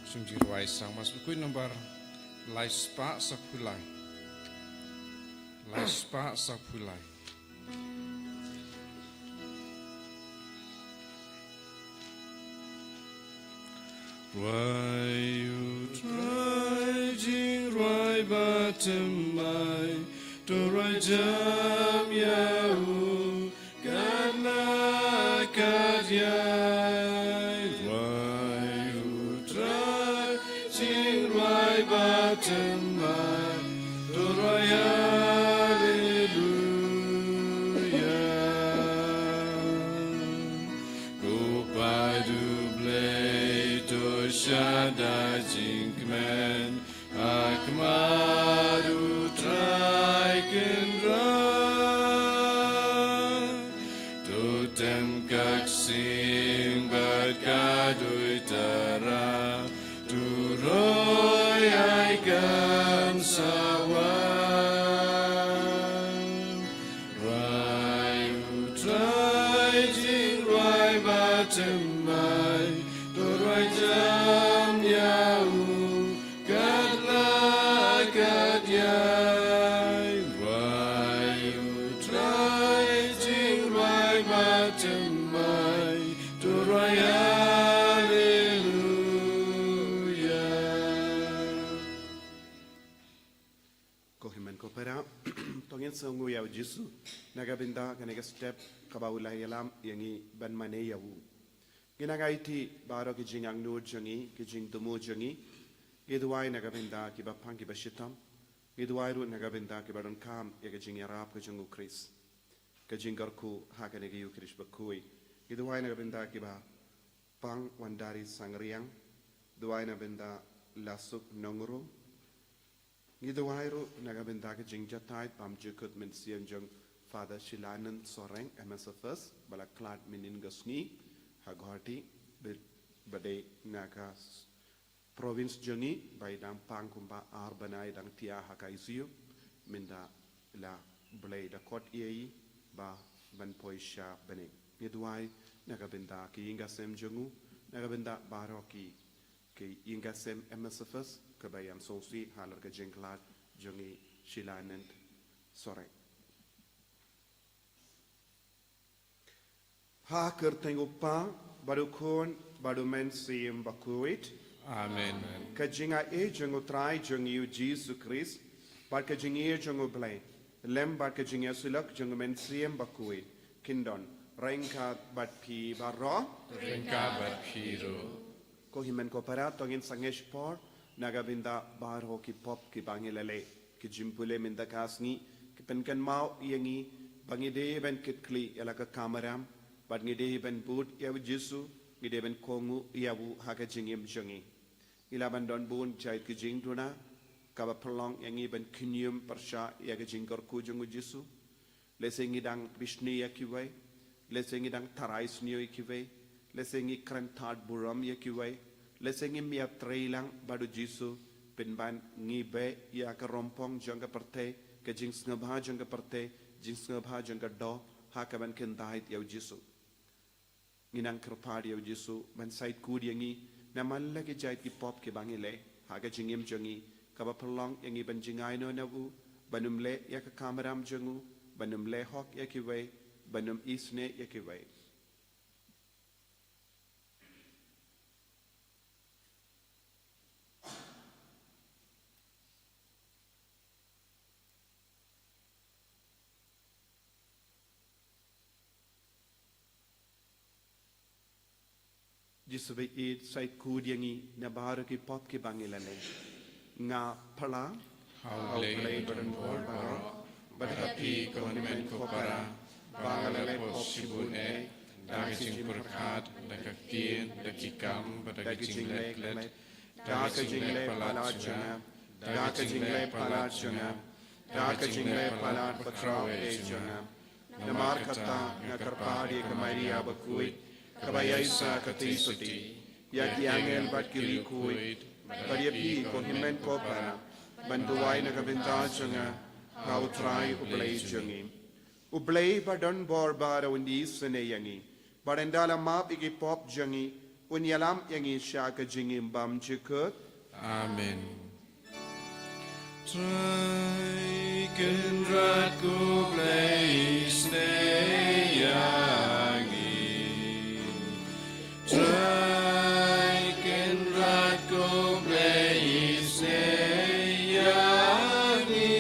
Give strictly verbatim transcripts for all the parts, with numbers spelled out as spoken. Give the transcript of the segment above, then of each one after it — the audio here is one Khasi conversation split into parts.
Sngewbha rwai sang Mass Bakhuid number lai spah saphew lai. Lai spah saphew lai. Rwai u Trai jingrwai bathymmai, to rwai jam ïa u kat la kat ïai. Rwai u Trai jingrwai bathymmai, to rwai Alleluia. Ko paid U Blei to shad da jingkmen, ha khmat U Trai Kynrad. To tem ka ksing bad ka duitara, to roi ai kan sa wan. Rwai u Trai jingrwai bathymmai, to rwai jam ïa u kat la kat ïai. Rwai u Trai jingrwai bathymmai, to rwai Alleluia. Ko hynmen ko para, to ngin sngewnguh ïa u Jisu na ka bynta kane ka step kaba u la ïalam ïa ngi ban mane ïa u. Ngi nang aiti baroh ki jingangnud jong ngi, ki jingthmu jong ngi. Ngi duwai na ka bynta kiba pang kiba shitom. Ngi duwai ruh na ka bynta kiba donkam ïa ka jingïarap ka jong u Khrist, ka jingkyrkhu ha kane ka Ïukharist bakhuid. Ngi duwai na ka bynta kiba pang Wandari Sangriang. Duwai na bynta Lasuk Nongrum. Ngi duwai ruh na ka bynta ka jingjatai bymjukut mynsiem jong Father Shilanand Soreng, M S F S, ba la khlad mynnin ka sngi ha Guwahati, ba, ba dei na ka s-, province jong ngi, ba i dang pang kumba ar bnai, i dang thiah ha ka I C U. Mynta la Blei da khot ïa i ba ban poi sha bneng. Ngi duwai na ka bynta ki ïing ka sem jong u, na ka bynta baroh ki ki ïing ka sem M S F S kaba ïam sngewsih halor ka jingkhlad jong i Shilanand Soreng. Ha ka kyrteng u Kpa, bad u Khun, bad u Mynsiem Bakhuid. Amen. Ka jingaiei jong u Trai jong ngi u Jisu Khrist, bad ka jingïeit jong u Blei, lem bad ka jingïasyllok jong u Mynsiem Bakhuid, kin don ryngkat bad phi baroh. Ryngkat bad phi ruh. Ko hynmen ko para, to ngin sangeh shipor na ka bynta baroh ki pop kiba ngi la leh. Ki jingpule mynta ka sngi ki pynkynmaw ïa ngi ba ngi dei ban kitkhlieh ïa la ka kamram, bad ngi dei ban bud ïa u Jisu, ngi dei ban kohnguh ïa u ha ka jingim jong ngi. Ngi lah ban don bun jait ki jingduna kaba pynlong ïa ngi ban khñium pyrshah ïa ka jingkyrkhu jong u Jisu. Lehse ngi dang bishni ïa kiwei, lehse ngi dang tharai sniew ïa kiwei, lehse ngi kren thad burom ïa kiwei, lehse ngim ïatrei lang bad u Jisu, pynban ngi beh ïa ka rympong jong ka pyrthei, ka jingsngewbha jong ka pyrthei, jingsngewbha jong ka doh, ha kaban khyndait ïa u Jisu. Ngi nang kyrpad ïa u Jisu ban shait kut ïa ngi na man la ki jait ki pop kiba ngi leh ha ka jingim jong ngi, kaba pynlong ïa ngi ban jngai noh na u, ban ym leh ïa ka kamram jong u, ban ym leh hok ïa kiwei, ban ym isynei ïa kiwei. Jisu ba ïeit, shait kut ïa ngi na baroh ki pop kiba ngi la leh. Nga pla ha U Blei ba don bor baroh, bad ha phi ko hynmen ko para, ba nga la leh pop shibun eh, da ka jingpyrkhat, da ka ktien, da ki kam, bad da ka jingleh klet, da ka jingleh palat jong nga, da ka jingleh palat jong nga, da ka jingleh palat bakhraw eh jong nga. Namar kata nga kyrpad ïa ka Maria bakhuid, kaba ïaishah katei sotti, ïa ki angel bad ki riewkhuid, bad ïa phi ko hynmen ko para, ban duwai na ka bynta jong nga ha U Trai U Blei jong ngi. U Blei ba don bor baroh un isynei ïa ngi, bad un da la map ïa ki pop jong ngi, Un ïalam ïa ngi sha ka jingim bymjukut. Amen. Trai Kynrad ko Blei isynei ïa ngi. Trai Kynrad ko Blei isynei ïa ngi.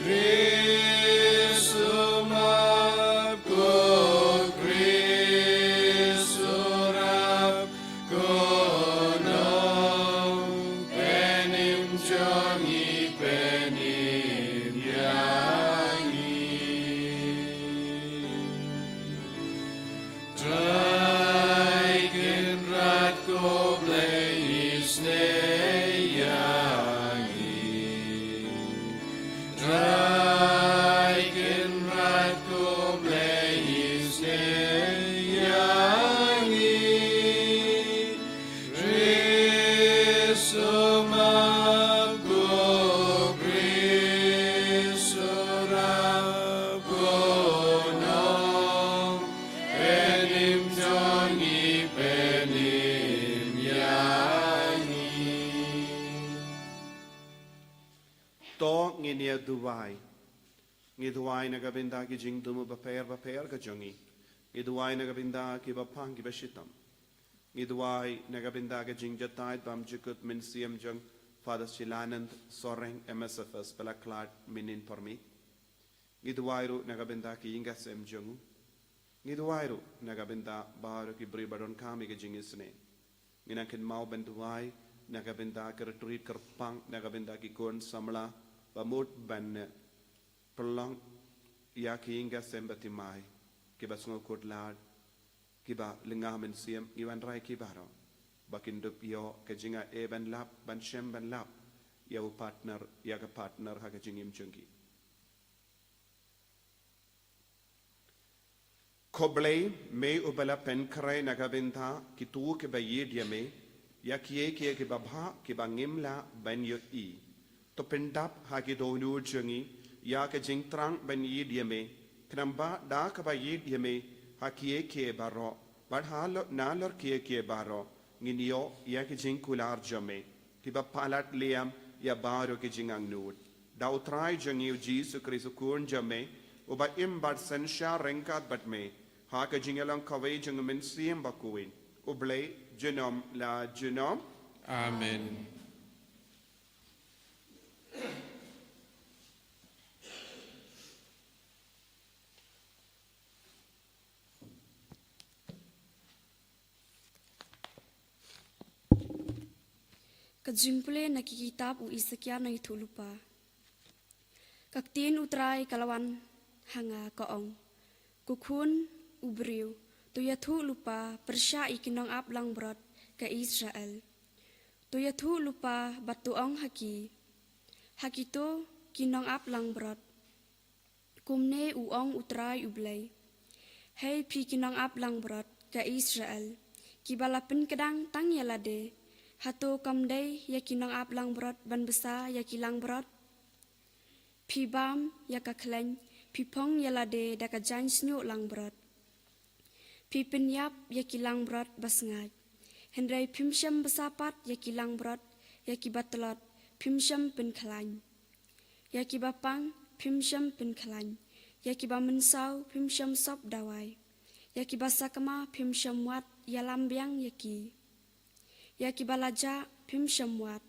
Khrist u map, ko Khrist u rap, ko nongpynim jong ngi, pynim ïa ngi. Trai Kynrad ko Blei isynei ïa ngi. Trai Kynrad ko Blei isynei ïa ngi. Khrist u map, ko Khrist u rap, ko nongpynim jong ngi, pynim ïa ngi. To ngin ïa duwai. Ngi duwai na ka bynta ki jingthmu bapher bapher ka jong ngi. Ngi duwai na ka bynta kiba pang kiba shitom. Ngi duwai na ka bynta ka jingjatai bymjukut mynsiem jong Father Shilanand Soreng, M S F S, ba la khlad mynnin por miet. Ngi duwai ruh na ka bynta ki ïing ki sem jong u. Ngi duwai ruh na ka bynta baroh ki briew ba donkam ïa ka jingisynei. Ngi nang kynmaw ban duwai na ka bynta ka retreat kyrpang na ka bynta ki khun samla ba mut ban, eh, pynlong ïa ki ïing ki sem ba thymmai, kiba sngewkhuslai, kiba lynga mynsiem, ngi wanrah ïa ki baroh ba kin dup ïoh ka jingaiei ban lap, ban shem ban lap ïa u partner, ïa ka partner ha ka jingim jong ki. Ko Blei, me uba la pynkhreh na ka bynta kito kiba ïeit ïa me ïa kiei kiei kiba bha kiba ngim lah ban ïohi. To pyndap ha ki dohnud jong ngi ïa ka jingthrang ban ïeit ïa me, khnang ba da kaba ïeit ïa me ha kiei kiei baroh, bad halor, nalor kiei kiei baroh, ngin ïoh ïa ki jingkular jong me kiba palat liam ïa baroh ki jingangnud. Da U Trai jong ngi U Jisu Khrist U Khun jong me, uba im bad synshar ryngkat bad me ha ka jingïalong kawei jong U Mynsiem Bakhuid, U Blei junom la junom. Amen. Ka jingpule na ki kitab u Isakia nongïathuhlypa. Ka ktien U Trai ka la wan ha nga, ka ong: Ko khun u briew, to ïathuhlypa pyrshah ïa ki nongap langbrot ka Israel. To ïathuhlypa bad to ong ha ki, ha kito ki nongap langbrot, kumne u ong U Trai U Blei: Hei phi ki nongap langbrot ka Israel, kiba la pynkdang tang ïa lade, hato kam dei ïa ki nongap langbrot ban bsa ïa ki langbrot? Phi bam ïa ka khleiñ, phi phong ïa lade da ka jaiñ shñiuh langbrot. Phi pynïap ïa ki langbrot ba sngaid, hynrei phim shym bsa pat ïa ki langbrot ïa kiba tlot phim shym pynkhlaiñ. Ïa kiba pang phim shym pynkhlaiñ, ïa kiba mynsaw phim shym sop dawai, ïa kiba sakma phim shym wad ïalam biang ïa ki. Ïa kiba la jah phim shym wad,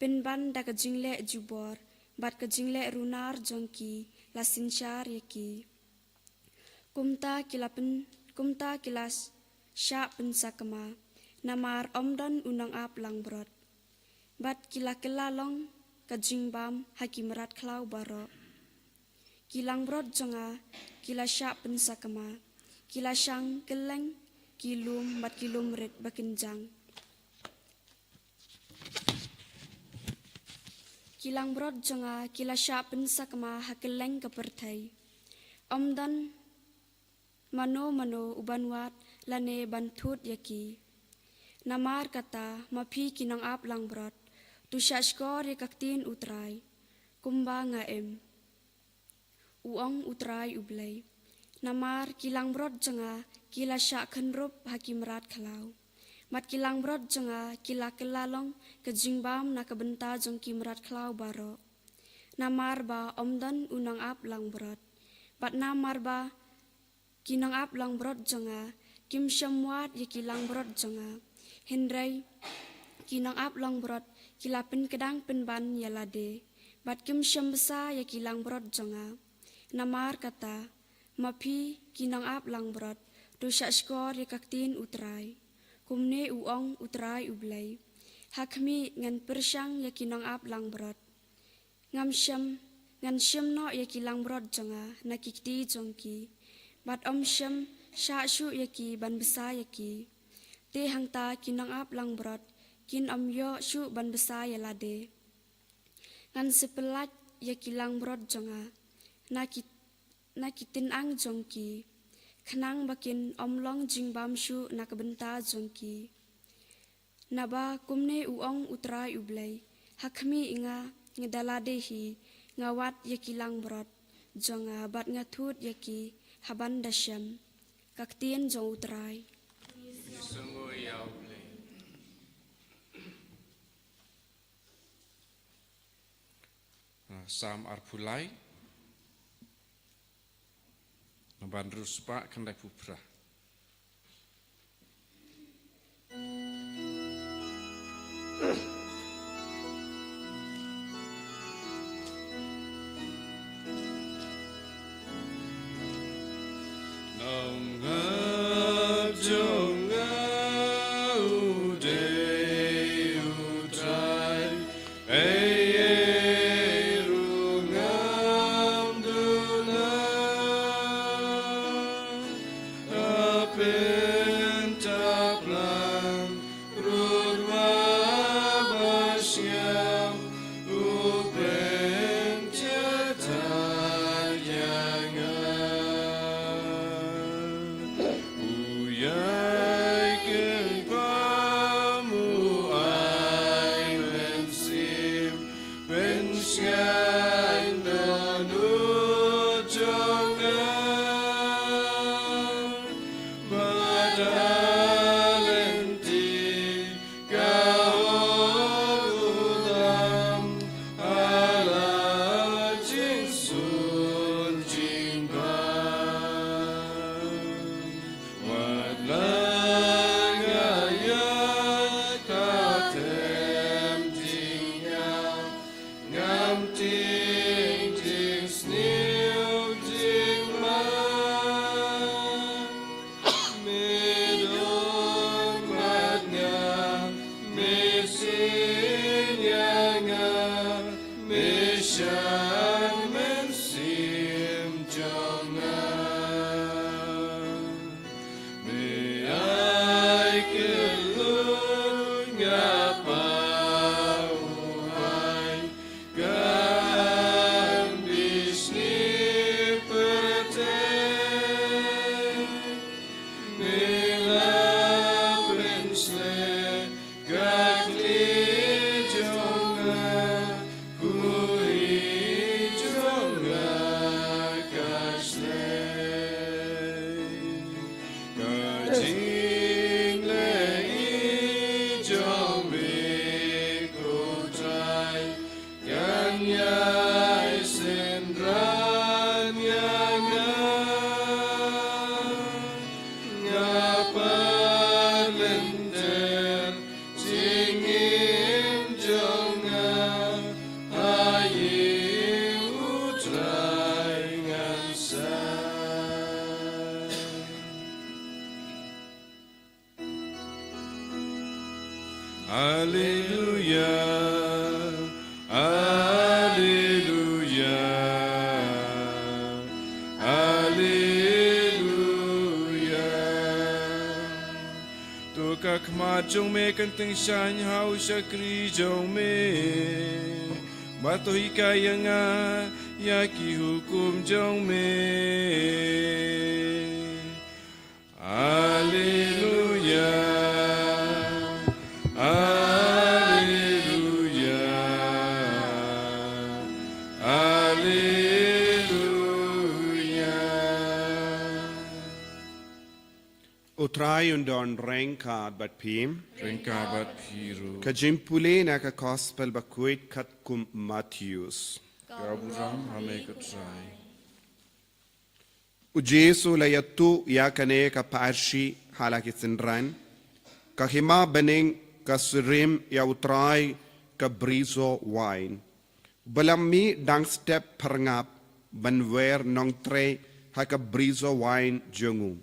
pynban da ka jingleh jubor bad ka jingleh runar jong ki la synshar ïa ki. Kumta ki la pyn, kumta ki la shah pynsakma, namar ym don u nongap langbrot. Bad ki la kylla long ka jingbam ha ki mrad khlaw baroh. Ki langbrot jong nga ki la shah pynsakma, ki la shang kylleng ki lum bad ki lum rit ba kynjang. Ki langbrot jong nga ki la shah pynsakma ha kylleng ka pyrthei. Ym don mano mano u ban wad lane ban thut ïa ki. Namar kata, ma phi ki nongap langbrot, to shah shkor ïa ka ktien U Trai, kumba nga im, u ong U Trai U Blei. Namar ki langbrot jong nga ki la shah khynrup ha ki mrad khlaw. Bad ki langbrot jong nga ki la kylla long ka jingbam na ka bynta jong ki mrad khlaw baroh. Namar ba ym don u nongap langbrot. Bad namar ba ki nongap langbrot jong nga kim shym wad ïa ki langbrot jong nga. Hynrei ki nongap langbrot ki la pynkdang pynban ïa lade. Bad kim shym bsa ïa ki langbrot jong nga. Namar kata, ma phi ki nongap langbrot, to shah shkor ïa ka ktien U Trai. Kumne u ong U Trai U Blei. Ha khmih, ngan pyrshang ïa ki nongap langbrot. Ngam shym, ngan shim noh ïa ki langbrot jong nga na ki kti jong ki. Bad ym shym shah shuh ïa ki ban bsa ïa ki. Te hangta ki nongap langbrot kin ym ïoh shuh ban bsa ïa lade. Ngan sa pyllait ïa ki langbrot jong nga na ki, na ki tynang jong ki, khnang ba kin ym long jingbam shuh na ka bynta jong ki. Naba kumne u ong U Trai U Blei, ha khmih, nga, nga da lade hi, nga wad ïa ki langbrot jong nga bad nga thut ïa ki ha ban da shem. Ka ktien jong U Trai. Ngi sngew ïa U Blei. Ah, Salm arphew lai, na ban riewspah khyndaiphew phra. Nongap jong nga u dei U Trai, ei ei ruh ngam duna. Hapdeng taplang rud wa ba sngem, u pynjah ïa nga. U ïai kynpam, u ai mynsiem pynshngaiñ dohnud jong nga. Bad ha lynti ka hok u dam ha la jingsun jingbam. Wat la nga ïaid ha tem jingïap, ngam tieng jingsniew jingman. Me don bad nga, me sien ïa nga, me shah mynsiem jong nga. Me ai kylluid nga pat u hai, kan bishni pyrthei. Me la pynsleh ka kli jong nga, khuid jong nga ka shlei. Ka jingleh jong me ko Trai, kan ïai synran ïa nga. Nga pat lynter jingim jong nga ha ïing U Trai ngan sah. Alleluia, alleluia, alleluia. To ka khmat jong me kan tyngshaiñ ha u shakri jong me, bad to hikai ïa nga ïa ki hukum jong me. Alleluia, alleluia, alleluia. Don ryngkat bad phi. Ryngkat bad phi ruh. Ka jingpule na ka Gospel bakhuid katkum u Mathaios. Ka burom ha me ko Trai. U Jisu u la ïathuh ïa kane ka parshi ha la ki synran: Ka hima bneng ka syriem ïa U Trai ka brisoh wain. Ba la mih dang step pyrngap ban wer nongtrei ha ka brisoh wain jong u.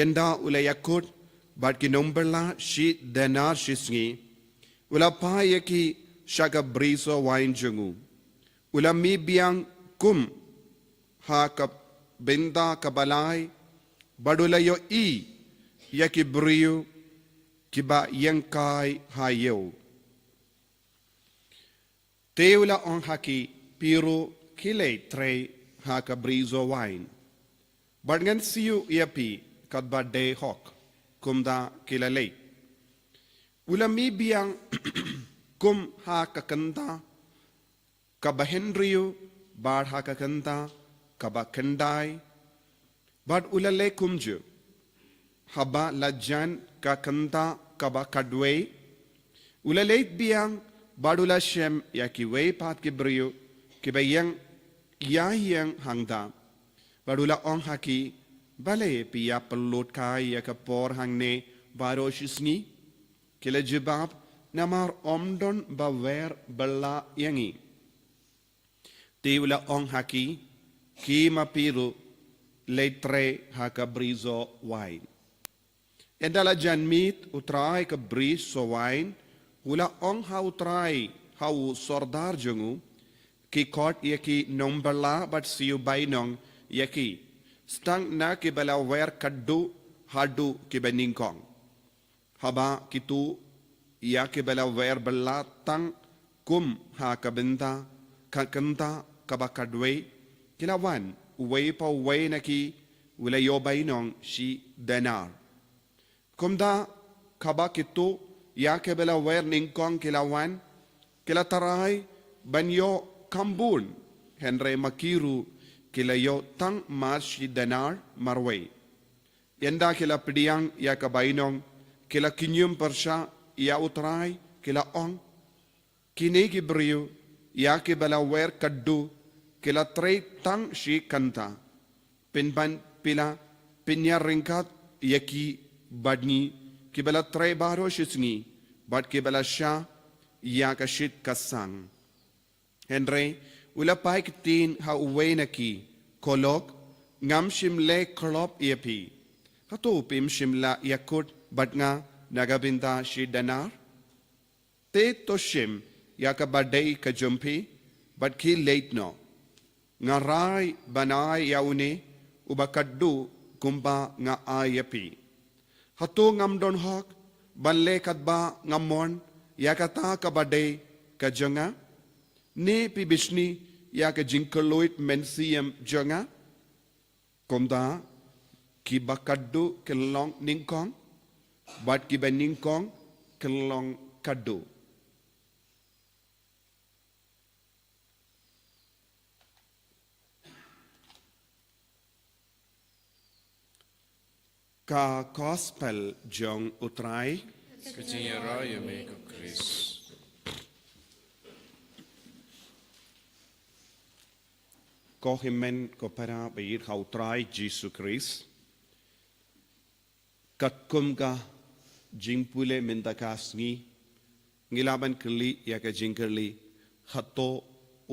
Ynda u la ïakut bad ki nongbylla shi denar shi sngi, u la phai ïa ki sha ka brisoh wain jong u. U la mih biang kum ha ka bynta kaba lai, bad u la ïohi ïa ki briew kiba ïeng kai ha ïew. Te u la ong ha ki: Phi ruh ki leit trei ha ka brisoh wain, bad ngan siew ïa phi katba dei hok. Kumta ki la leit. U la mih biang kum ha ka kynta kaba hynriew, bad ha ka kynta kaba khyndai, bad u la leh kumjuh. Haba la jan ka kynta kaba khatwei, u la leit biang bad u la shem ïa kiwei pat ki briew kiba ïeng ïa ïeng hangta. Bad u la ong ha ki: Balei phi ïa pynlut kai ïa ka por hangne baroh shi sngi? Ki la jubab: Namar ym don ba wer bylla ïa ngi. Te u la ong ha ki: Khie ma phi ruh, leit trei ha ka brisoh wain. Ynda la jan miet U Trai ka brisoh wain, u la ong ha U Trai, ha u sordar jong u: Khie khot ïa ki nongbylla bad siew bainong ïa ki, tang na kiba la wer khatduh haduh kiba nyngkong. Haba ki tuh ïa kiba la wer bylla tang kum ha ka bynta ka kynta kaba khatwei, ki la wan, uwei pa uwei na ki u la ïoh bainong shi denar. Kumta, haba ki tuh ïa kiba la wer nyngkong ki la wan, ki la tharai ban ïoh kham bun, hynrei ma ki ruh ki la ïoh tang mar shi denar marwei. Ynda ki la pdiang ïa ka bainong, ki la kynñium pyrshah ïa U Trai, ki la ong: Kine ki briew ïa kiba la wer khatduh ki la trei tang shi kynta. Pynban phi la pynïaryngkat ïa ki bad ngi, kiba la trei baroh shi sngi bad kiba la shah ïa ka shit ka sang. Hynrei u la phai ktien ha uwei na ki, ko lok, ngam shym leh khlop ïa phi. Hato phim shym la ïakut bad nga na ka bynta shi denar? Te to shim ïa kaba dei ka jong phi bad khie leit noh. Nga rai ban ai ïa une uba khatduh kumba nga ai ïa phi. Hato ngam don hok ban leh katba nga mon ïa kata kaba dei ka jong nga? Ne phi bishni ïa ka jingkylluid mynsiem jong nga? Kumta, kiba khatduh kin long nyngkong, bad kiba nyngkong kin long khatduh. Ka Gospel jong U Trai. Ka jingïarap ïa me ko Khrist. Ko hynmen ko para ba ïeit ha U Trai Jisu Khrist. Katkum ka jingpule mynta ka sngi, ngi lah ban kylli ïa ka jingkylli, hato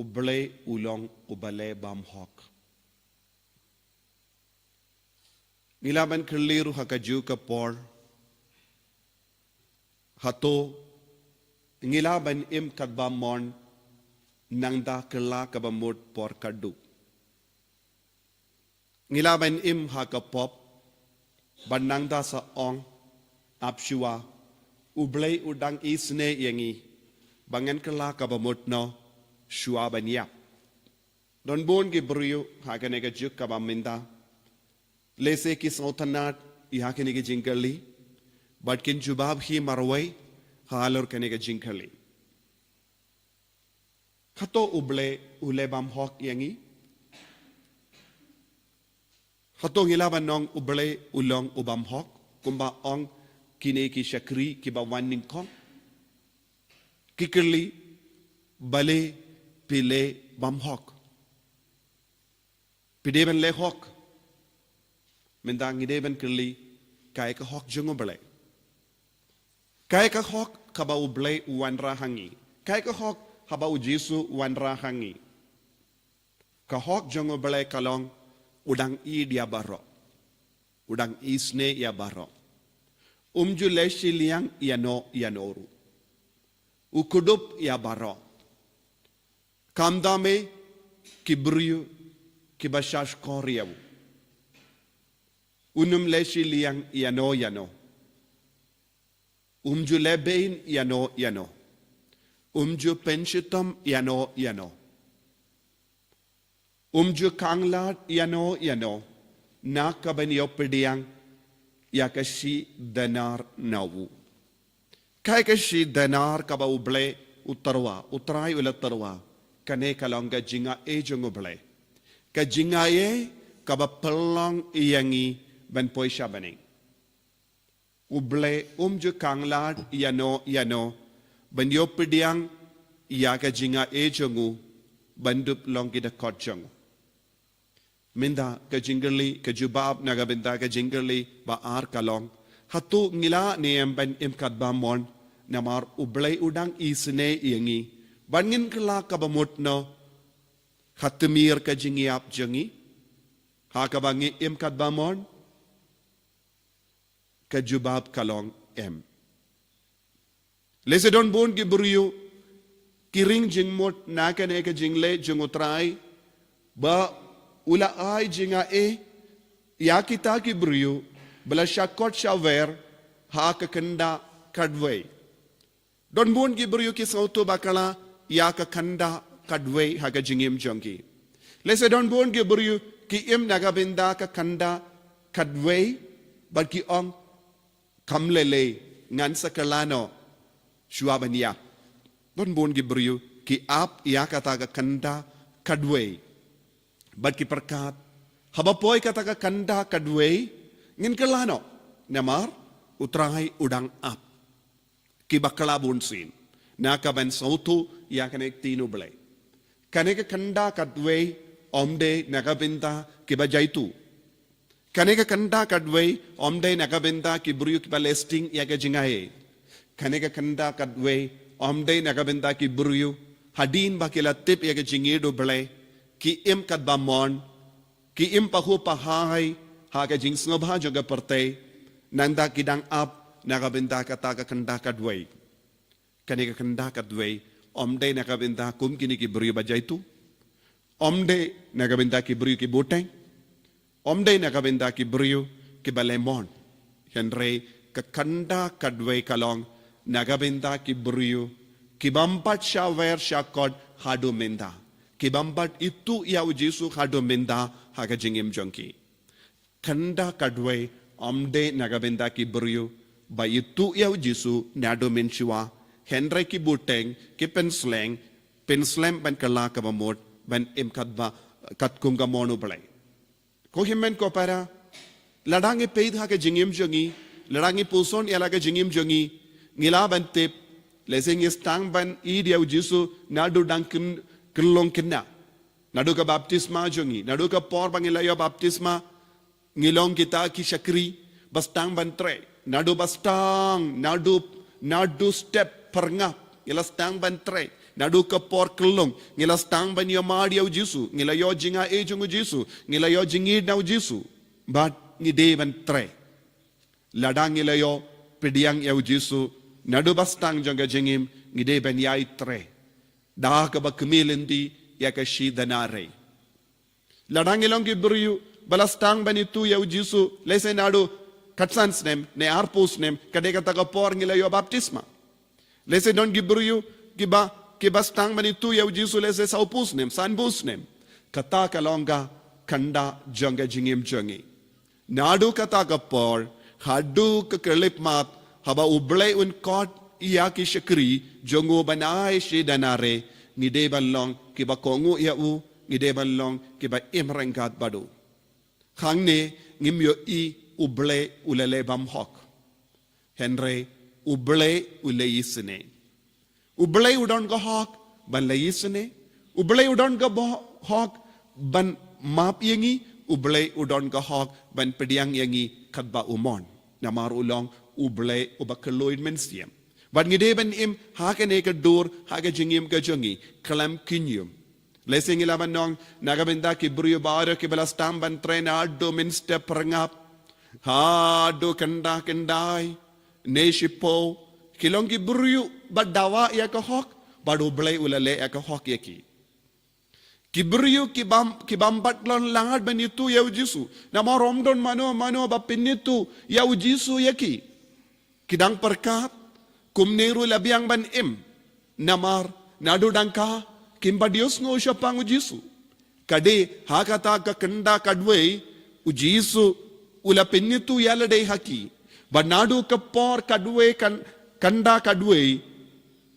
U Blei u long uba leh bymhok? Ngi lah ban kylli ruh ha kajuh ka por, hato ngi lah ban im katba mon nangta kylla kaba mut por khatduh? Ngi lah ban im ha ka pop, bad nangta sa ong, ap shuwa, U Blei u dang isynei ïa ngi ba ngan kylla kaba mut noh shuwa ban ïap. Don bun ki briew ha kane ka juk kaba mynta, lehse ki sngewtynnad ïa kane ka jingkylli, bad kin jubab hi marwei halor kane ka jingkylli. Hato U Blei u leh bymhok ïa ngi? Hato ngi lah ban ong U Blei u long u bymhok? Kumba ong kine ki shakri kiba wan nyngkong, ki kylli, balei phi leh bymhok? Phi dei ban leh hok. Mynta ngi dei ban kylli, kaei ka hok jong U Blei? Kaei ka hok kaba U Blei u wanrah ha ngi? Kaei ka hok haba U Jisu u wanrah ha ngi? Ka hok jong U Blei ka long, u dang ïeit ïa baroh. U dang isynei ïa baroh. Um ju leh shiliang ïano ïano ruh. U kdup ïa baroh. Khamtam eh ki briew kiba shahshkor ïa u. Um ju leh shiliang ïano ïano. Um ju leh beiñ ïano ïano. Um ju pynshitom ïano ïano. Um ju khanglad ïano ïano na ka ban ïoh pdiang ïa ka shi denar na u. Kaei ka shi denar kaba U Blei u tyrwa, U Trai u la tyrwa? Kane ka long ka jingaiei jong U Blei. Ka jingaiei kaba pynlong ïa ngi ban poi sha bneng. U Blei um ju khanglad ïano ïano ban ïoh pdiang ïa ka jingaiei jong u, ban dup long ki dkhot jong u. Mynta ka jingkylli, ka jubab na ka bynta ka jingkylli ba ar ka long, hato ngi lah ne em ban im katba mon, namar U Blei u dang isynei ïa ngi? Ban ngin kylla kaba mut noh ha tmier ka jingïap jong ngi, ha kaba ngi im katba mon? Ka jubab ka long em. Lehse don bun ki briew ki ring jingmut na kane ka jingleh jong U Trai, ba u la ai jingaiei ïa kita ki briew ba la shakot shawer ha ka khynda katwei. Don bun ki briew ki sngewthuh bakla ïa ka khynda katwei ha ka jingim jong ki. Lehse don bun ki briew ki im na ka bynta ka khynda katwei, bad ki ong, kam lei lei, ngan sa kylla noh shuwa ban ïap. Don bun ki briew ki ap ïa kata ka khynda katwei, bad ki pyrkhat, haba poi kata ka khynda katwei, ngin kylla noh, namar U Trai u dang ap. Ki bakla bunsien na ka ban sngewthuh ïa kane ka ktien U Blei. Kane ka khynda katwei ym dei na ka bynta kiba jaituh. Kane ka khynda katwei ym dei na ka bynta ki briew kiba leh sting ïa ka jingaiei. Kane ka khynda katwei ym dei na ka bynta ki briew, hadien ba ki la tip ïa ka jingïeit U Blei, ki im katba mon, ki im pahuh pahai ha ka jingsngewbha jong ka pyrthei, nangta ki dang ap na ka bynta kata ka khynda katwei. Kane ka khynda katwei ym dei na ka bynta kum kine ki briew ba jaituh. Ym dei na ka bynta ki briew ki buteng. Ym dei na ka bynta ki briew kiba leh mon. Hynrei ka khynda katwei ka long na ka bynta ki briew ki bym pat shawer shakot haduh mynta, ki bym pat ithuh ïa U Jisu haduh mynta ha ka jingim jong ki. Khynda katwei ym dei na ka bynta ki briew ba ithuh ïa U Jisu naduh mynshuwa, hynrei ki buteng, ki pynslem, pynslem ban kylla kaba mut, ban im katba, katkum ka mon U Blei. Ko hynmen ko para, lada ngi peit ha ka jingim jong ngi, lada ngi puson ïa la ka jingim jong ngi, ngi lah ban tip, lehse ngi sdang ban ïeit ïa U Jisu naduh dang kyn-, khyllung khynnah. Naduh ka baptisma jong ngi, naduh ka por ba ngi la ïoh baptisma, ngi long kita ki shakri ba sdang ban trei. Naduh ba sdang, naduh, naduh step phyrngap, ngi la sdang ban trei. Naduh ka por khyllung, ngi la sdang ban ïamar ïa U Jisu, ngi la ïoh jingaiei jong U Jisu, ngi la ïoh jingïeit na U Jisu. Bad ngi dei ban trei. Lada ngi la ïoh pdiang ïa U Jisu naduh ba sdang jong ka jingim, ngi dei ban ïai trei da kaba kmie lynti ïa ka shi denar. Lada ngi long ki briew ba la sdang ban ithuh ïa U Jisu, lehse naduh khatsan snem ne arphew snem, ka dei kata ka por ngi la ïoh baptisma. Lehse don ki briew kiba, kiba sdang ban ithuh ïa U Jisu, lehse sawphew snem, sanphew snem. Kata ka long ka khynda jong ka jingim jong ngi. Naduh kata ka por haduh ka khyllipmat, haba U Blei un khot ïa ki shakri jong u ban ai shi denar, ngi dei ban long kiba kohnguh ïa u, ngi dei ban long kiba im ryngkat bad u. Hangne ngim ïohi U Blei u la leh bymhok. Hynrei U Blei u la isynei. U Blei u don ka hok ban la isynei. U Blei u don ka bo-, hok ban map ïa ngi. U Blei u don ka hok ban pdiang ïa ngi katba u mon. Namar u long U Blei uba kylluid mynsiem. Bad ngi dei ban im ha kane ka dur, ha ka jingim ka jong ngi, khlem kynñium. Lehse ngi lah ban ong, na ka bynta ki briew baroh kiba la sdang ban trei naduh mynstep phyrngab haduh khyndai khyndai ne shiphew, ki long ki briew ba dawa ïa ka hok, bad U Blei u la leh ïa ka hok ïa ki. Ki briew ki bym, ki bym pat long lad ban ïathuh ïa U Jisu. Namar ym don mano mano ba pynïathuh ïa U Jisu ïa ki. Ki dang pyrkhat, kumne ruh la biang ban im. Namar, naduh dang kha, kim pat ïohsngew shaphang U Jisu. Ka dei, ha kata ka khyndai khyndai, U Jisu u la pynïathuh ïa lade ha ki. Bad naduh ka por khyndai khyn-, khyndai khyndai,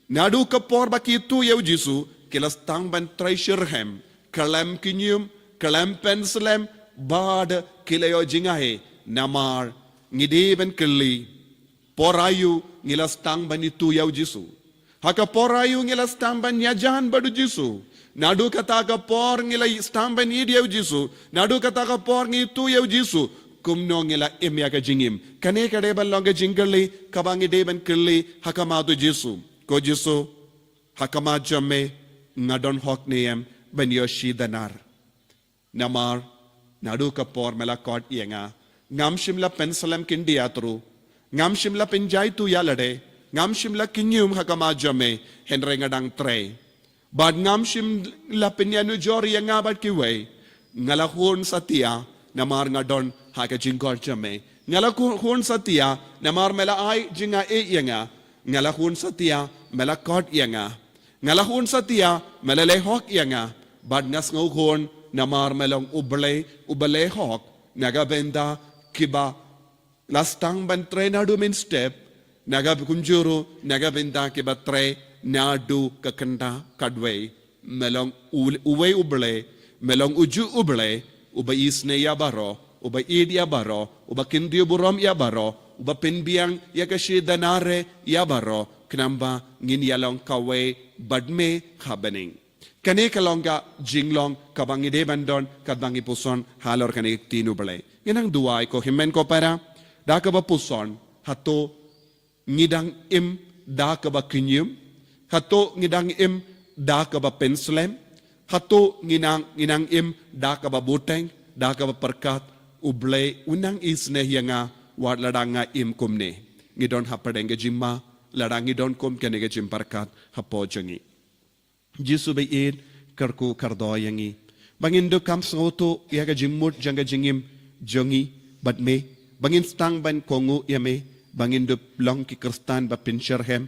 naduh ka por ba ki ïathuh ïa U Jisu, ki la sdang ban trei shitrhem, khlem kynñium, khlem pynslem, bad ki la ïoh jingaiei. Namar, ngi dei ban kylli, por aïu ngi la sdang ban ïathuh ïa U Jisu? Ha ka por aïu ngi la sdang ban ïajan bad U Jisu? Naduh kata ka por ngi la sdang ban ïeit ïa U Jisu, naduh kata ka por ngi ïathuh ïa U Jisu, kumno ngi la im ïa ka jingim? Kane ka dei ban long ka jingkylli kaba ngi dei ban kylli ha khmat U Jisu. Ko Jisu, ha khmat jong me nga don hok ne em ban ïoh shi danar? Namar, naduh ka por me la khot ïa nga, ngam shym la pynslem khyndiat ruh, ngam shym la pynjaituh ïa lade, ngam shym la kynñium ha khmat jong me, hynrei nga dang trei. Bad ngam shym la pynïanujor ïa nga bad kiwei, nga la hun satia, namar nga don ha ka jingkhot jong me. Nga la hun, hun satia, namar me la ai jingaiei ïa nga. Nga la hun satia, me la khot ïa nga. Nga la hun satia, me la leh hok ïa nga. Bad nga sngewhun, namar me long U Blei uba leh hok, na ka bynta kiba la sdang ban trei naduh mynstep, na ka kumjuh ruh, na ka bynta kiba trei naduh ka khyndai khyndai. Me long u-, uwei U Blei, me long ujuh U Blei, uba isynei ïa baroh, uba ïeit ïa baroh, uba kyntiew burom ïa baroh, uba pynbiang ïa ka shi danar ïa baroh, khnang ba ngin ïalong kawei bad me ha bneng. Kane ka long ka jinglong kaba ngi dei ban don katba ngi puson halor kane ka ktien U Blei. Ngin nang duwai ko hynmen ko para, da kaba puson, hato ngi dang im da kaba kynñium? Hato ngi dang im da kaba pynslem? Hato ngi nang, ngi nang im da kaba buteng, da kaba pyrkhat, U Blei u nang isynei ïa nga wat lada nga im kumne? Ngi don hapdeng ka jingma lada ngi don kum kane ka jingpyrkhat hapoh jong ngi. Jisu ba ïeit, kyrkhu kyrdoh ïa ngi ba ngin dup kham sngewthuh ïa ka jingmut jong ka jingim jong ngi bad me, ba ngin sdang ban kohnguh ïa me, ba ngin dup long ki Khristan ba pynshitrhem,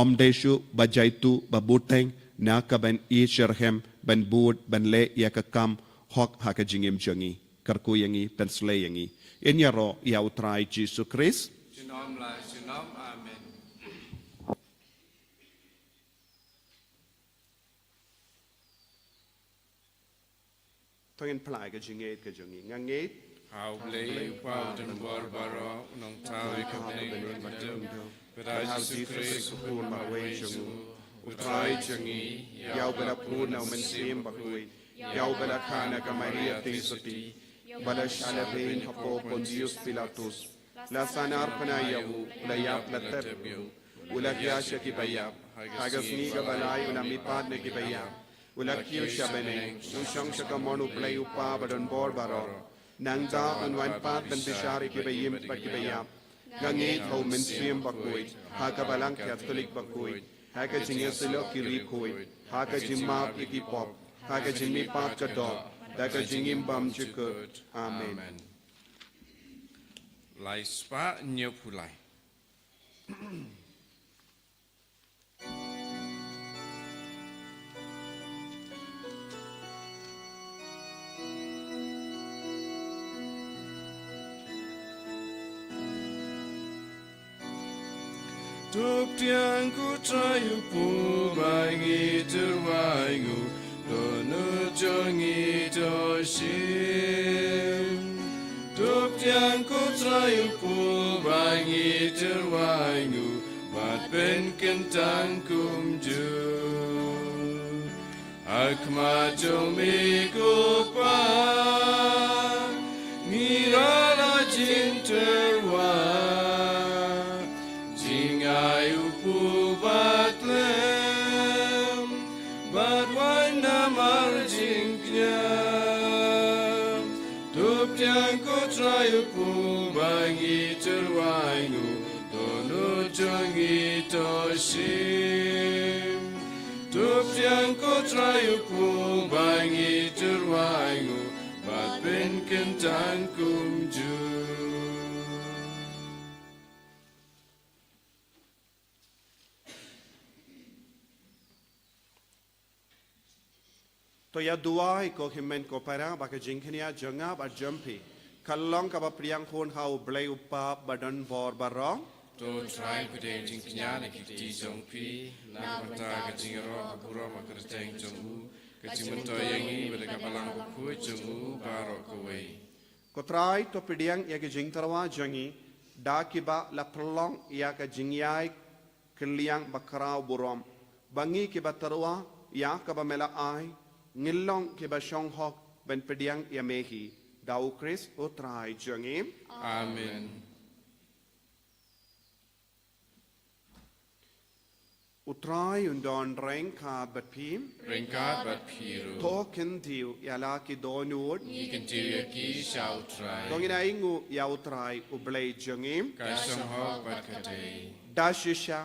ym dei shuh ba jaituh ba buteng, na ka ban ïeit shitrhem, ban bud, ban leh ïa ka kam hok ha ka jingim jong ngi. Kyrkhu ïa ngi, pynshlei ïa ngi. Ïa ngi ïaroh ïa U Trai Jisu Khrist. Junom la junom, amen. To ngin phla ïa ka jingngeit ka jong ngi. Nga ngeit ha U Blei U Kpa uba don bor baroh, u nongthaw ïa ka bneng bad ka jong, bad ha U Jisu Khrist u khun marwei jong u, U Trai jong ngi, ïa uba la phut na U Mynsiem Bakhuid, ïa uba la kha na ka Maria Theisotti, uba la shah lehbeiñ hapoh Pontius Pilatus, la sahnarphna ïa u, la ïap la tep ïa u, u la hiar sha kiba ïap, ha ka sngi kaba lai u la mihpat na kiba ïap, u la kiew sha bneng, u shong sha ka mon U Blei U Kpa ba don bor baroh. Nangta un wan pat ban bishar ïa kiba im bad kiba ïap. Nga ngeit ha U Mynsiem Bakhuid, ha ka Balang Katholik bakhuid, ha ka jingïasyllok ki riewkhuid, ha ka jingmap ïa ki pop, ha ka jingmihpat ka doh, bad ka jingim bymjukut. Amen. Lai spah hynñiewphew lai. To pdiang ko Trai U Blei, ngi tyrwa ïa u, dohnud jong ngi to shim. To pdiang Yang ko Trai u pu ba ngi tyrwa ïa u, bad pynkyntang kumjuh. Ha khmat jong me ko Pa, ngi rai la jingtyrwa, jingai u pu ba khlem, bad waiñ namar jingkñia. To pdiang ko Trai u pu ba ngi tyrwa ïa u, to nud jong ngi to shim. To pdiang ko Trai u pu ba ngi tyrwa ïa u, bad pynkyntang kumjuh. To ïa duwai ko hynmen ko para, ba ka jingkñia jong nga bad jong phi kan long kaba pdiang hun ha u Blei u Pa ba don bor baroh. To Trai, pdiang jingkñia na ki kti jong phi, na ka bynta ka jingïaroh ka burom ha ka kyrteng jong u, ka jingmyntoi ïa ngi bad ka balang bakhuid jong u baroh kawei. Ko Trai, to pdiang ïa ka jingtyrwa jong ngi da kiba la pynlong ïa ka jingïai kylliang bakhraw burom, ba ngi kiba tyrwa ïa kaba me la ai, ngin long kiba shong hok ban pdiang ïa me hi, da u Khrist u Trai jong ngi. Amen. U Trai un don ryngkat bad phi. Ryngkat bad phi ruh. To kyntiew ïa la ki dohnud. Ngi kyntiew ïa ki sha u Trai. To ngin ainguh ïa u Trai u Blei jong ngi. Ka shong hok bad ka dei. Da shisha,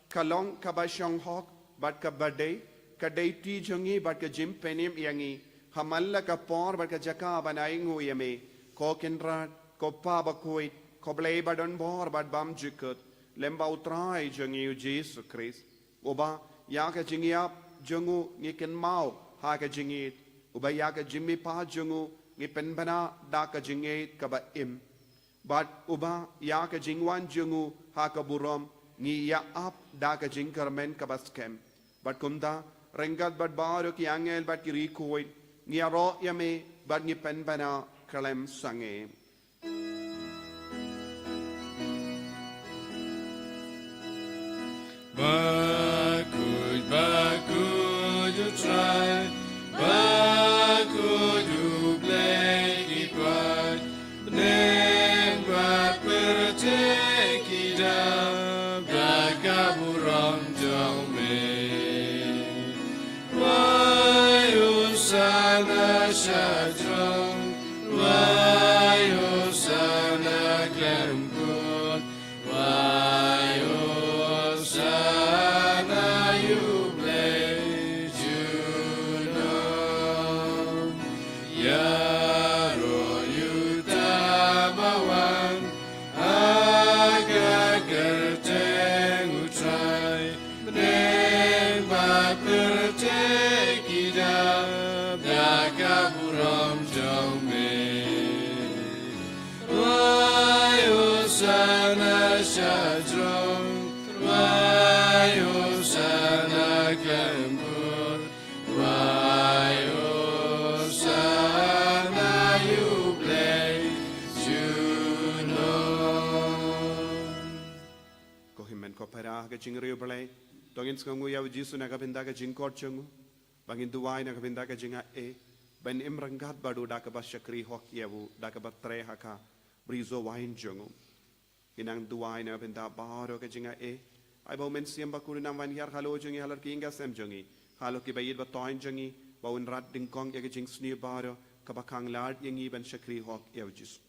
ka long kaba shong hok bad kaba dei, ka dei ti jong ngi bad ka jingpynim ïa ngi, ha man la ka por bad ka jaka ban ainguh ïa me, ko Kynrad, ko Pa bakhuid, ko Blei ba don bor bad bymjukut, lem bad u Trai jong ngi u Jisu Khrist. Uba ïa ka jingïap jong u ngi kynmaw ha ka jingïeit, uba ïa ka jingmihpat jong u ngi pynbna da ka jingïeit kaba im, bad uba ïa ka jingwan jong u ha ka burom ngi ïa ap da ka jingkyrmen kaba skhem. Bad kumta, ryngkat bad baroh ki angel bad ki riewkhuid, ngi ïaroh ïa me bad ngi pynbna khlem sangeh. Bakhuid, bakhuid u Trai, bakhuid u Blei ki paid, bneng bad pyrthei ki dap da ka burom jong me. Wai Hosana sha jrong, wai Hosana khlem kut, wai Hosana ïa u Blei junom. Ïaroh ïa uta ba wan ha ka kyrteng u Trai, bneng bad pyrthei ki dap da ka burom jong me. Wai Hosana sha jrong, wai Hosana khlem kut, wai Hosana ïa u Blei junom. Ko hynmen ko para ha ka jingriewblei, to ngin sngewnguh ïa u Jisu na ka bynta ka jingkhot jong u, ba ngin duwai na ka bynta ka jingaiei, ban im ryngkat bad u da kaba shakri hok ïa u, da kaba treh ha ka brisoh waiñ jong u. Ngin nang duwai na ka bynta baroh ka jingaiei. Ai ba u Mynsiem Bakhuid un nang wan hiar halor jong ngi, halor ki ïing ki sem jong ngi, halor kiba ïeit ba thoiñ jong ngi, ba un rat dyngkong ïa ka jingsniew baroh, kaba khang lad ïa ngi ban shakri hok ïa u Jisu.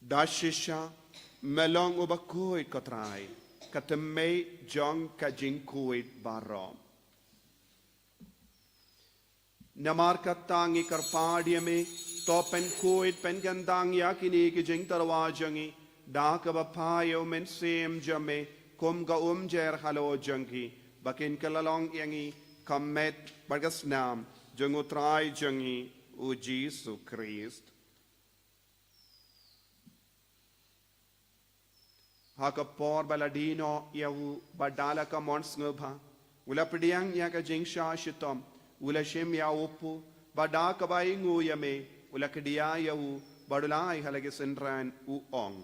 Da shisha, me long uba khuid ko Trai, ka thymmei jong ka jingkhuid baroh. Namar kata ngi kyrpad ïa me, to pynkhuid pynkyntang ïa kine ki jingtyrwa jong ngi da kaba phah ïa u Mynsiem jong me kum ka umjer halor jong ki, ba kin kylla long ïa ngi ka met bad ka snam jong u Trai jong ngi u Jisu Khrist. Ha ka por ba la die noh ïa u, bad da la ka mon sngewbha u la pdiang ïa ka jingshah shitom, u la shim ïa u pu, bad da kaba ainguh ïa me u la kdiah ïa u, bad u la ai ha la ki synran, u ong: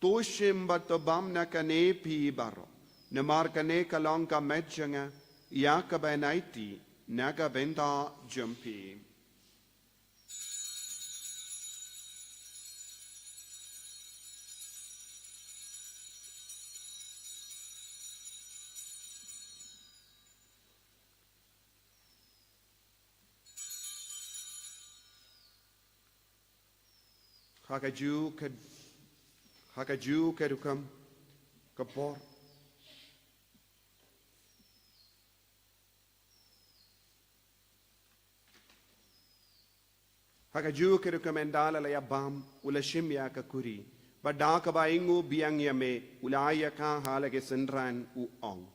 To shim bad to bam na kane phi baroh, namar kane ka long ka met jong nga ïa kaba yn aiti na ka bynta jong phi. Ha kajuh ka, ha kajuh ka rukom ka por, ha kajuh ka rukom ynda la ïa bam, u la shim ïa ka kuri, bad da kaba ainguh biang ïa me, u la ai ïa ka ha la ki synran, u ong: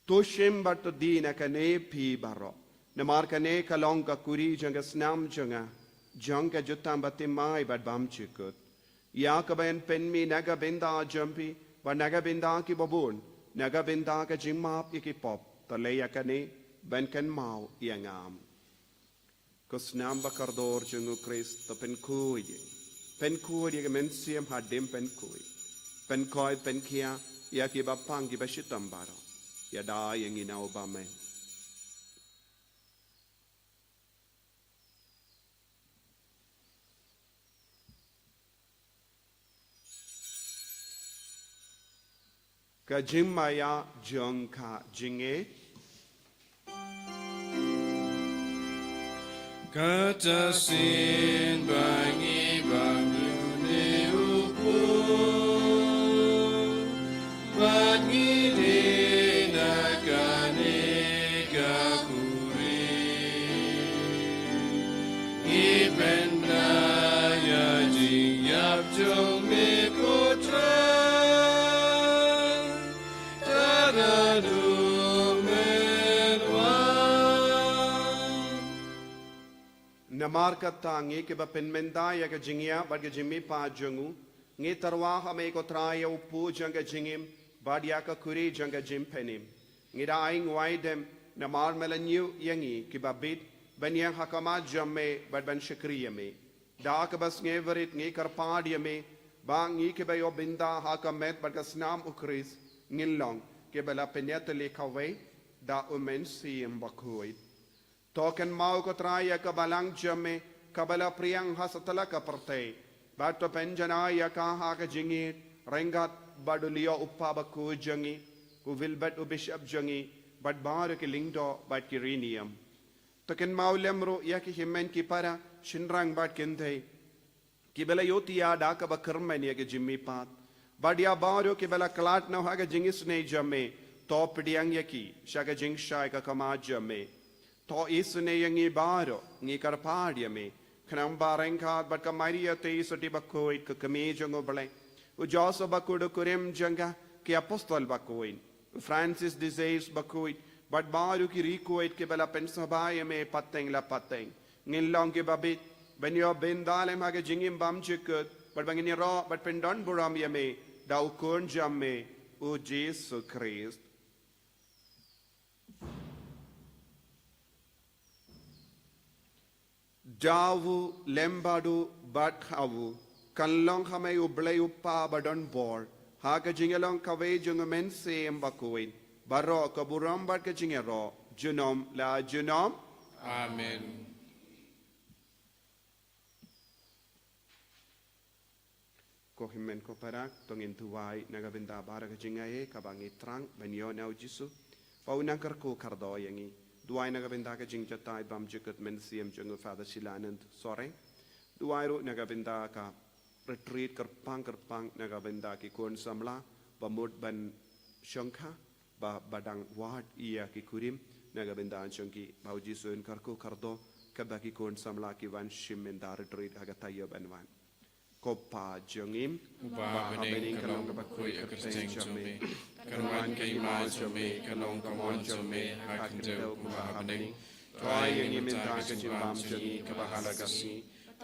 To shim bad to die na kane phi baroh, namar kane ka long ka kuri jong ka snam jong nga, jong ka jutang bathymmai bad bymjukut, ïa kaba yn pynmih na ka bynta jong phi bad na ka bynta kiba bun, na ka bynta ka jingmap ïa ki pop. To leh ïa kane ban kynmaw ïa nga. Ko snam ba kordor jong u Khrist, to pynkhuid ïa ngi, pynkhuid ïa ka mynsiem hadien pynkhuid, pynkhuid pynkhiah ïa kiba pang kiba shitom baroh. Ïada ïa ngi na u bymman. Ka jingmaïa jong ka jingngeit. Kata sien ba ngi bam ïa une u pud, bad ngi die na kane ka kuri, ngi pynda ïa jingïap jong me ko Trai, tad haduh men wan. Namar kata ngi kiba pynmynta ïa ka jingïap bad ka jingmihpat jong u, ngi tyrwa ha me ko Trai ïa u pud jong ka jingim bad ïa ka kuri jong ka jingpynim. Ngi da ai nguai dem namar me la ñiew ïa ngi kiba bit ban ïeng ha khmat jong me bad ban shakri ïa me. Da kaba sngewrit ngi kyrpad ïa me ba ngi kiba ïoh bynta ha ka met bad ka snam u Khrist ngin long kiba la pynïatylli kawei da u Mynsiem Bakhuid. To kynmaw ko Trai ïa ka balang jong me kaba la phriang ha satlak ka pyrthei, bad to pynjanai ïa ka ha ka jingïeit ryngkat bad u Leo u kpa bakhuid jong ngi, u Wilbert u bishop jong ngi, bad baroh ki lyngdoh bad ki riewniam. To kynmaw lem ruh ïa ki hynmen ki para, shynrang bad kynthei, kiba la ïohthiah da kaba kyrmen ïa ka jingmihpat, bad ïa baroh kiba la khlad noh ha ka jingisynei jong me, to pdiang ïa ki sha ka jingshai ka khmat jong me. To isynei ïa ngi baroh, ngi kyrpad ïa me, khnang ba ryngkat bad ka Maria Theisotti bakhuid, ka kmie jong u Blei, u Joseph bakhuid u kurim jong ka, ki apostol bakhuid, u Francis de Sales bakhuid, bad baroh ki riewkhuid kiba la pynsngewbha ïa me pateng la pateng, ngin long kiba bit ban ïoh bynta lem ha ka jingim bymjukut, bad ba ngin ïaroh bad pyndonburom ïa me da u Khun jong me, u Jisu Khrist. Da u lem bad u bad ha u, kan long ha me u Blei u Kpa badonbor, ha ka jingïalong kawei jong u Mynsiem Bakhuid, baroh ka burom bad ka jingïaroh, junom la junom. Amen. Ko hynmen ko para, to ngin duwai na ka bynta baroh ka jingaiei kaba ngi thrang ban ïoh na u Jisu, ba un nang kyrkhu kyrdoh ïa ngi. Duwai na ka bynta ka jingjatai bymjukut mynsiem jong u Father Shilanand Sohrang. Duwai ruh na ka bynta ka retreat kyrpang kyrpang na ka bynta ki khun samla ba mut ban shongkha, ba, ba dang wad ïa ki kurim na ka bynta jong ki, ba u Jisu un kyrkhu kyrdoh katba ki khun samla ki wan shim mynta retreat ha ka taïew ban wan. Ko Pa jong ngi, uba ha bneng, ka long kaba khuid ka kyrteng jong me. Kan wan ka hima jong me, kan long ka mon jong me ha khyndew kumba ha bneng. To ai ïa ngi mynta ka jingbam jong ngi kaba ha la ka sngi,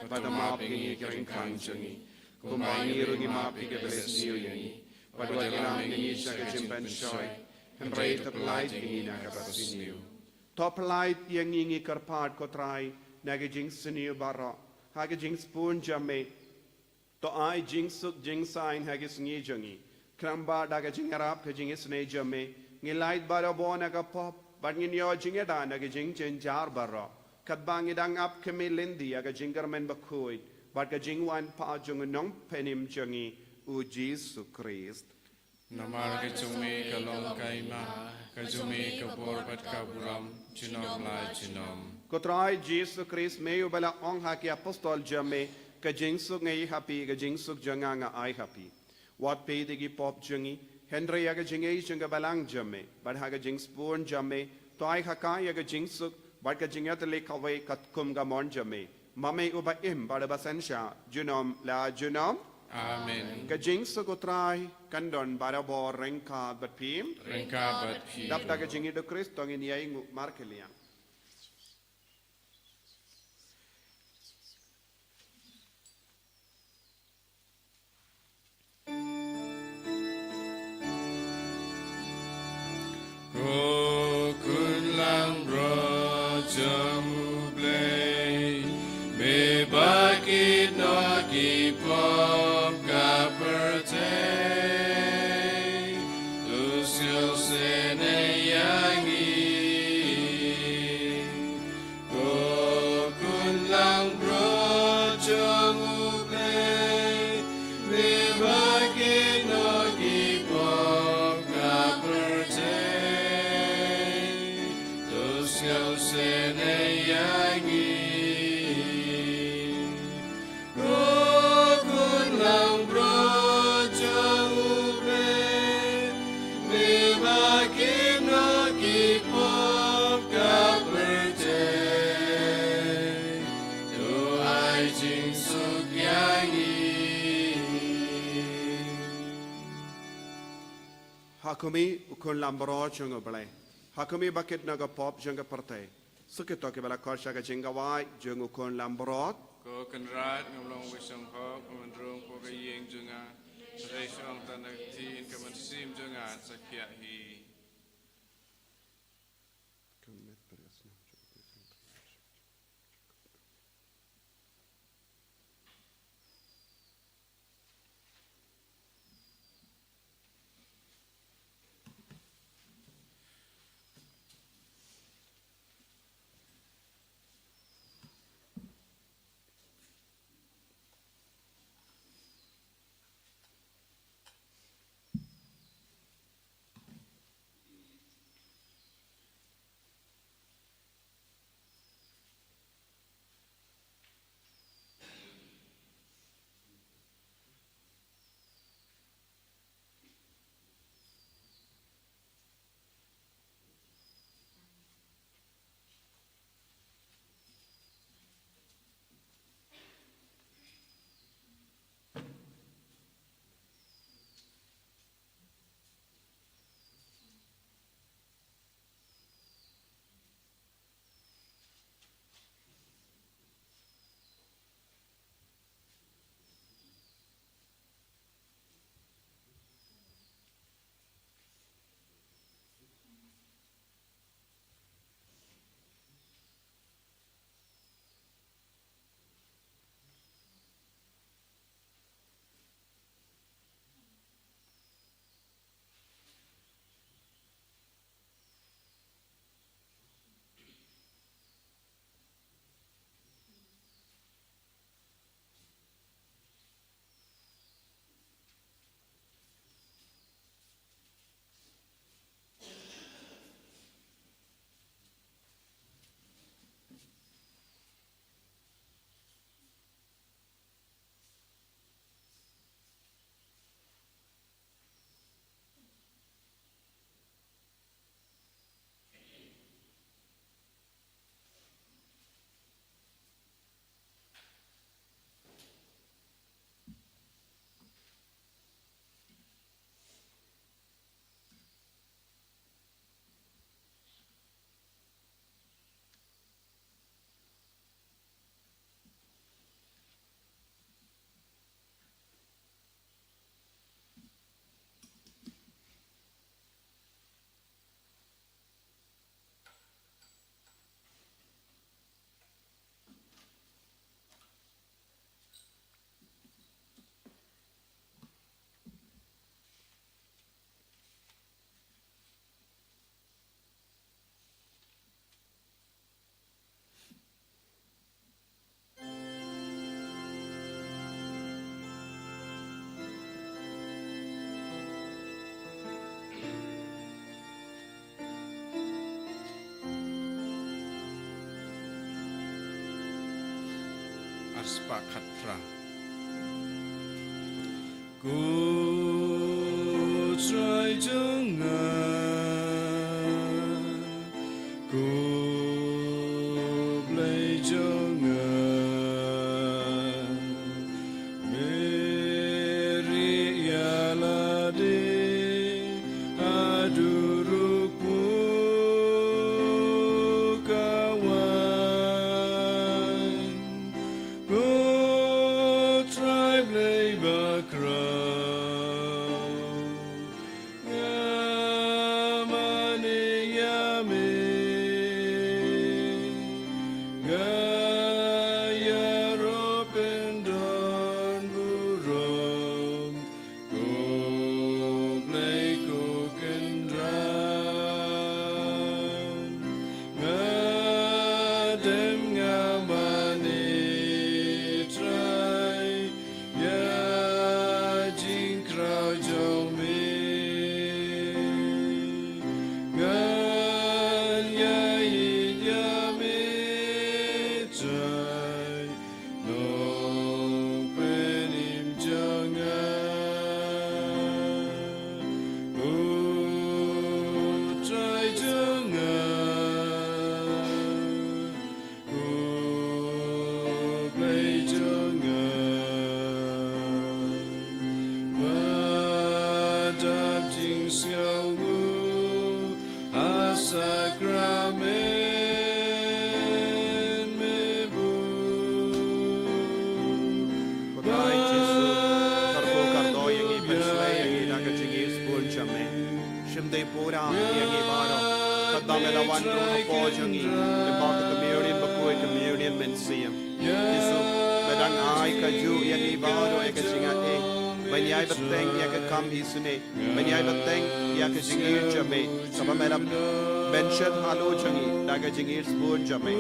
bad to map ïa ngi ki jingkhang jong ngi, kumba ngi ruh ngi map ïa kiba leh sniew ïa ngi. Bad wat ïalam ïa ngi sha ka jingpynshoi, hynrei to pyllait ïa ngi na kaba sniew. To pyllait ïa ngi, ngi kyrpad ko Trai, na ki jingsniew baroh, Ha ka jingsbun jong me, to ai jingsuk jingsaiñ ha ki sngi jong ngi. Khnang ba da ka jingïarap ka jingisynei jong me, ngin lait barabor na ka pop, bad ngin ïoh jingïada na ki jingjynjar baroh. Katba ngi dang ap khmih lynti ïa ka jingkyrmen bakhuid bad ka jingwan pat jong u Nongpynim jong ngi, u Jisu Khrist. Namar ka jong me ka long ka hima, ka jong me ka bor bad ka burom, junom la junom. Ko Trai Jisu Khrist, me uba la ong ha ki apostol jong me, ka jingsuk nga ai ha phi, ka jingsuk jong nga nga ai ha phi. Wat peit ïa ki pop jong ngi, hynrei ïa ka jingaiei jong ka balang jong me, bad ha ka jingsbun jong me, to ai ha ka ïa ka jingsuk, bad ka jingïatylli kawei katkum ka mon jong me. Ma me uba im bad uba synshar, junom la junom. Amen. Ka jingsuk u Trai kan don barabor ryngkat bad phi. Ryngkat bad phi. Dap da ka jingïeit u Khrist to ngin ïai nguh markylliang. Ko khun langbrot jong U Blei, me ba kino ki pop ka pyrthei, to sngewsynei ïa ngi. Ko khun langbrot jong U Blei, me ba kino ki pop ka pyrthei, to sngewsynei ïa ngi. Ko khun langbrot jong U Blei, me ba kino ki pop ka pyrthei, to ai jingsuk ïa ngi. Ha khmih, u khun langbrot jong U Blei. Ha khmih ba kit na ka pop jong ka pyrthei. Sa kito kiba la khot sha ka jingkhawai jong u khun langbrot. Ko Kynrad, ngam long ba shong hok, ngam rung hapoh ka ïing jong nga. Hynrei shu ong tang na ka ktien, ka mynsiem jong nga sa khiah hi. spah khatphra. Ko Trai jong nga, ko Blei jong nga, me rieh ïa lade haduh ruh phuh ka wan. Ko Trai Blei bakhraw, nga mane ïa me, nga ïaroh pyndon burom. Ko Blei ko Kynrad, nga dem nga mane Trai ïa jingkhraw jong me. Ngan ïa ïeit ïa me Trai, Nongpynim jong nga, ko Trai jong nga, ko Blei jong nga. Ba dap jingsngewnguh ha sakramen me buh. Ko Trai Jisu, kyrkhu kyrdoh ïa ngi, pynshlei ïa ngi da ka jingïeit sbun jong me. Shim dei pura ïa ngi baroh. Katba me la wan rung hapoh jong ngi, lyngba ka Communion bakhuid, Communion mynsiem. Jisu, me dang ai kajuh ïa ngi baroh ïa ka jingaiei ban ïai bteng ïa ka kam isynei, ban ïai bteng ïa ka jingïeit jong me, kaba me la pynshet halor jong ngi da ka jingïeit sbun jong me.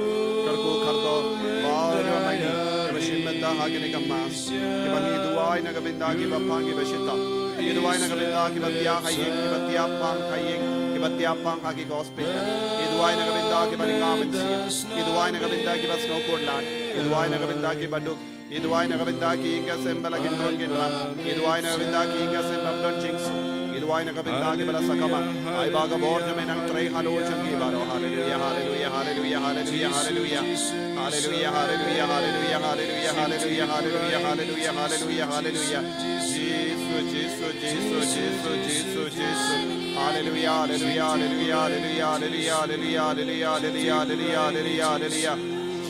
Kyrkhu kyrdoh baroh ma ngi kiba shim bynta ha kane ka Mass, kiba ngi duwai na ka bynta kiba pang kiba shitom, ngi duwai na ka bynta kiba thiah ha ïing, kiba thiah pang ha ïing, kiba thiah pang ha ki hospital. Ngi duwai na ka bynta kiba ri nga mynsiem, ngi duwai na ka bynta kiba sngew khuslai, ngi duwai na ka bynta kiba duk. Ngi duwai na ka bynta ki ïing ki sem ba la kynrong kynram. Ngi duwai na ka bynta ki ïing ki sem bym don jingsuk. Ngi duwai na ka bynta kiba la sakma. Ai ba ka bor jong me nang trei halor jong ki baroh. Haleluia, haleluia, haleluia, haleluia, haleluia. Haleluia, haleluia, haleluia, haleluia, haleluia, haleluia, haleluia, haleluia, haleluia. Jisu, Jisu, Jisu, Jisu, Jisu, Jisu. Haleluia, haleluia, haleluia, haleluia, haleluia, haleluia, haleluia, haleluia, haleluia, haleluia.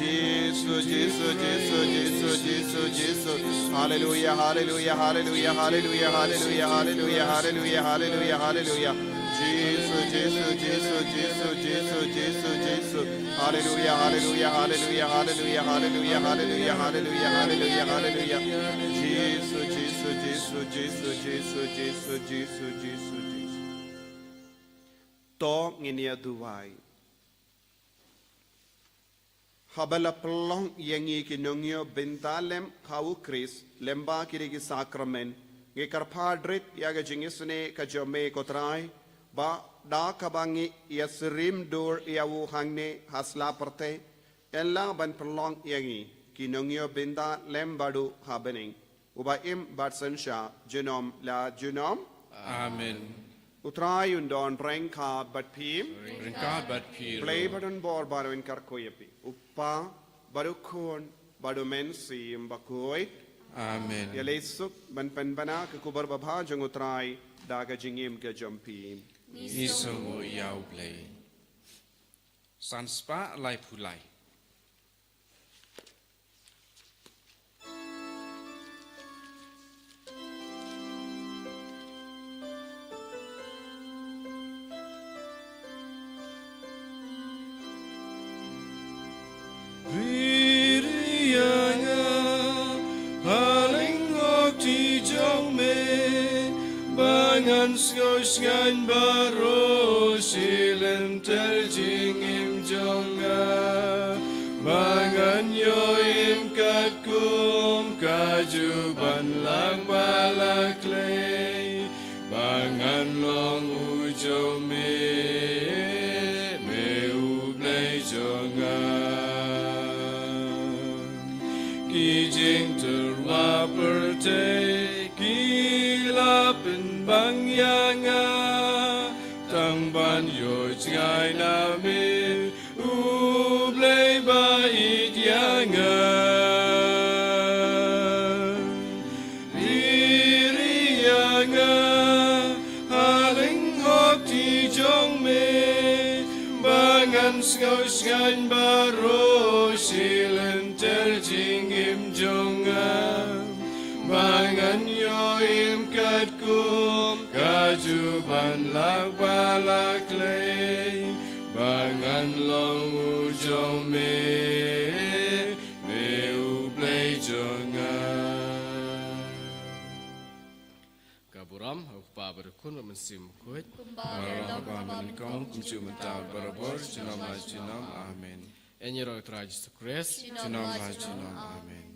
Jisu, Jisu, Jisu, Jisu, Jisu, Jisu. Haleluia, haleluia, haleluia, haleluia, haleluia, haleluia, haleluia, haleluia, haleluia. Jisu, Jisu, Jisu, Jisu, Jisu, Jisu, Jisu. Haleluia, haleluia, haleluia, haleluia, haleluia, haleluia, haleluia, haleluia, haleluia. Jisu, Jisu, Jisu, Jisu, Jisu, Jisu, Jisu, Jisu, Jisu. To ngin ïa duwai. Haba la pynlong ïa ngi ki nongïoh bynta lem ha u Khrist, lem bad ki dei ki sakramen, ngi kyrpad rit ïa ka jingisynei ka jong me ko Trai, ba da kaba ngi ïa syriem dur ïa u hangne ha sla pyrthei, yn lah ban pynlong ïa ngi ki nongïoh bynta lem bad u ha bneng. Uba im bad synshar junom la junom. Amen. U Trai un don ryngkat bad phi. Ryngkat bad phi. Blei ba don bor baroh un kyrkhu ïa phi. U Kpa, bad u Khun, bad u Mynsiem Bakhuid. Amen. Ïaleh suk ban pynbna ka khubor babha jong u Trai da ka jingim ka jong phi. Ngi sngewnguh ïa u Blei. San spah laiphew lai. Ri ri ïa nga ha lyngkhuh ti jong me, ba ngan sngewsngaiñ baroh shi lynter jingim jong nga, ba ngan ïoh im katkum kajuh ban lang ba la khlei, ba ngan long u jong me, me u Blei jong nga. Ki Te ki la pynbang ïa nga tang ban ïoh jngai na me, U Blei ba ïeit ïa nga. Ri ïa nga ha lyngngoh ti jong me, ba ngan sngew shngaiñ baroh shi lynter jingim jong nga, ba ngan ïoh im katkum kajuh ban lak ba la khlei, ba ngan long u jong me, me U Blei jong nga. Ka burom ha U Kpa bad U Khun bad U Mynsiem Bakhuid. Kumba ha ka long, kumba ha ka long, kumjuh mynta bad barabor, junom la junom. Amen. Ïa ngi ïaroh ïa U Trai Jisu Khrist. Junom la junom. Amen.